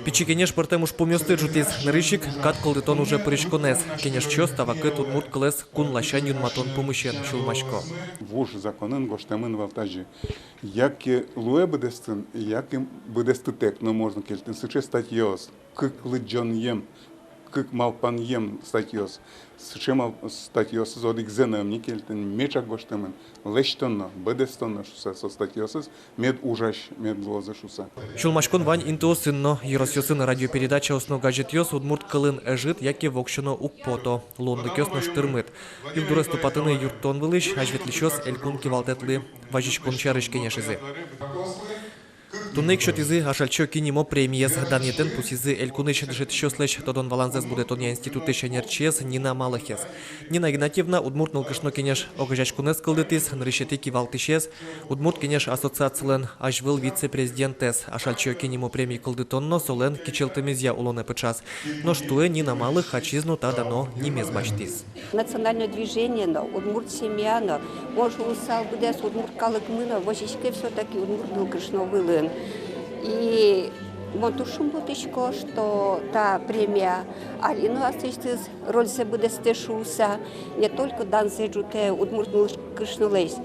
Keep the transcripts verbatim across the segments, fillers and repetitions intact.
Пичи кенеш пӧртэм ужпумъёсты ӝутӥз. Нырысь ик кат кылдытон уже пыриськонэз. Кенешчиос та вакыт удмурт кылэз кун ласянь юнматон пумысен сюлмасько. Вуж законын гожтэмын вал тазьы: яке луэ быдэстын, яке быдэстытэк но можно кельтыны сыӵе статьяос, кык лыдӟонъем, кык малпанъем статьяос. Сыӵе мал-, статьяосыз одӥгзэ но ӧм ни кельтыны, меӵак гожтэмын: лэсьтоно, быдэстоно шуыса со статьяосыз, мед ужась, мед луозы шуыса. Сюлмаськон вань интыосын но. Ёросъёсын радиопередачаос но газетъёс удмурт кылын ӧжыт яке воксё но уг пото. Луонлыкъёс нош тырмыт. Югдурез тупатыны юрттон вылысь азьветлӥсь элькун кивалтэтлы вазиськон сярысь кенешизы. Туннэ ик сётӥзы «Ашальчи Оки» нимо премиез. Данъетэн пусйизы элькунысь дышетӥсьёслэсь тодон-валанзэс будэтонъя институтысь ӧнерчиез Нина Малыхез. Нина Игнатьевна Удмурт нылкышно кенеш огазеяськонэз кылдытӥз, нырысетӥ кивалтӥсез, «Удмурт кенеш» ассоциацилэн азьвыл вице-президентэз, «Ашальчи Оки» нимо преми кылдытон но солэн кичӧлтэмезъя улонэ пыӵаз. Нош туэ Нина Малых ачиз но та дано нимез басьтӥз. Национальное движение но, удмурт семья но, мон шуысал, быдэс удмурт калыкмы но возиське всё-таки удмурт нылкышно вылын. И мон туж шумпотӥсько, что та премия али но аслэсьтыз рользэ быдэстэ шуыса, не только данзэ ӝутэ удмурт нылкышнолэсь,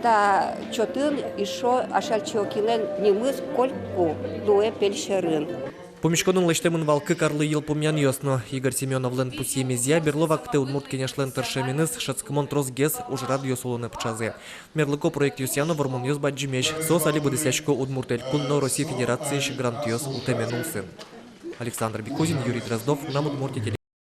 та чотын эшшо Ашальчи Окилэн нимыз котьку луэ пель сьӧрын. Пумиськонын лэсьтэмын вал кык арлы йылпумъянъёс но. Игорь Семёновлэн пусйемезъя, берло вакытэ Удмурт кенешлэн тыршеменыз шӧдскымон тросгес ужрадъёс улонэ пыӵазы. Мерлыко проектъёсъя но вормонъёс бадӟымесь. Соос али быдэсъясько Удмурт Элькун но Россия Федерациысь грантъёс утэмен улсын. Александр Бекузин, Юрий Дроздов, «Мынам Удмуртие» теле-